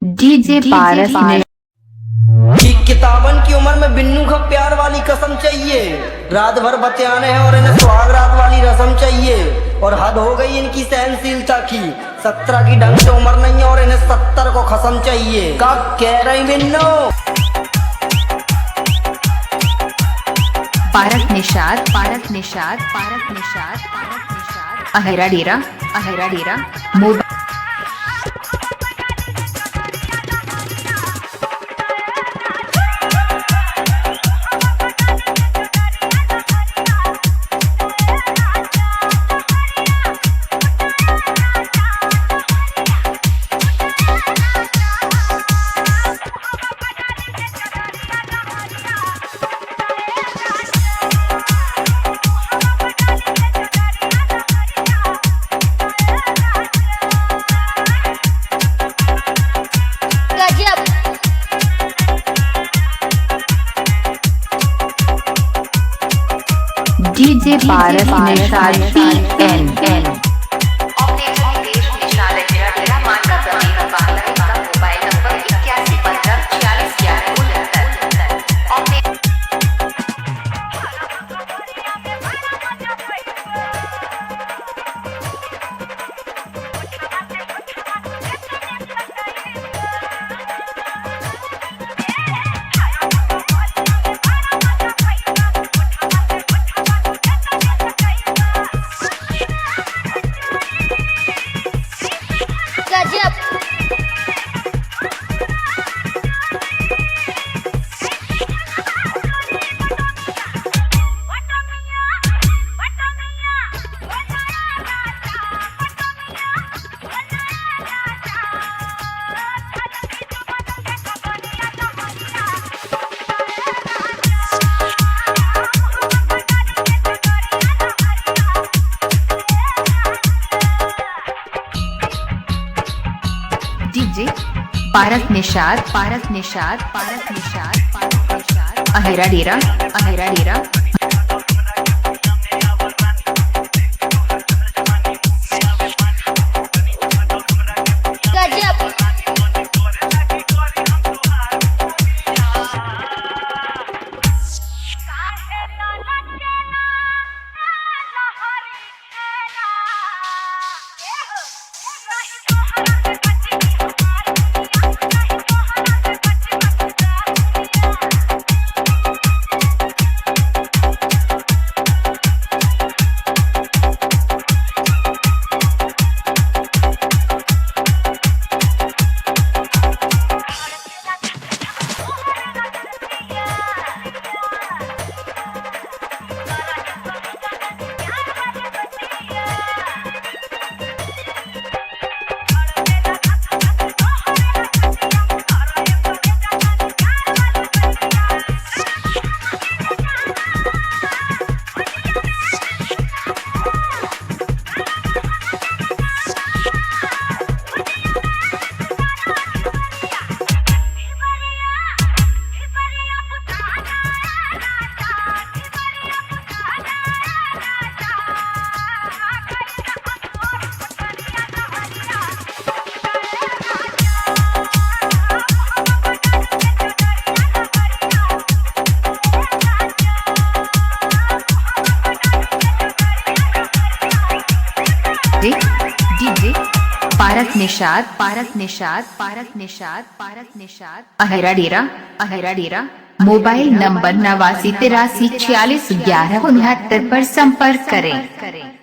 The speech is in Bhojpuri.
डीजे पारस ने कि किताबन की उम्र में बिन्नू का प्यार वाली कसम चाहिए, रात भर बतियाने हैं और इन्हें सुहाग रात वाली रस्म चाहिए। और हद हो गई इनकी सहनशीलता की, 17 की ढंग से उम्र नहीं है और इन्हें 70 को खसम चाहिए। का कह रही बिन्नू? पारस निषाद, पारस निषाद, पारस निषाद, पारस निषाद, अहेरा डेरा, अहेरा डेरा, मोबाइल। गजब। DJ Paras Nishad P N N. Operator Nitesh Nishad Ahira मानका प्रतीक बांदा का मोबाइल नंबर 81 15 46 11 69। ऑपरेटर गजब। डीजे पारस निषाद, पारस निषाद, पारस निषाद, पारस निषाद, अहेरा डेरा, अहेरा डेरा। गजब। डीजे पारस निषाद, पारस निषाद, पारस निषाद, पारस निषाद, अहेरा डेरा, अहेरा डेरा। मोबाइल नंबर 89 83 46 11 69 पर संपर्क करें।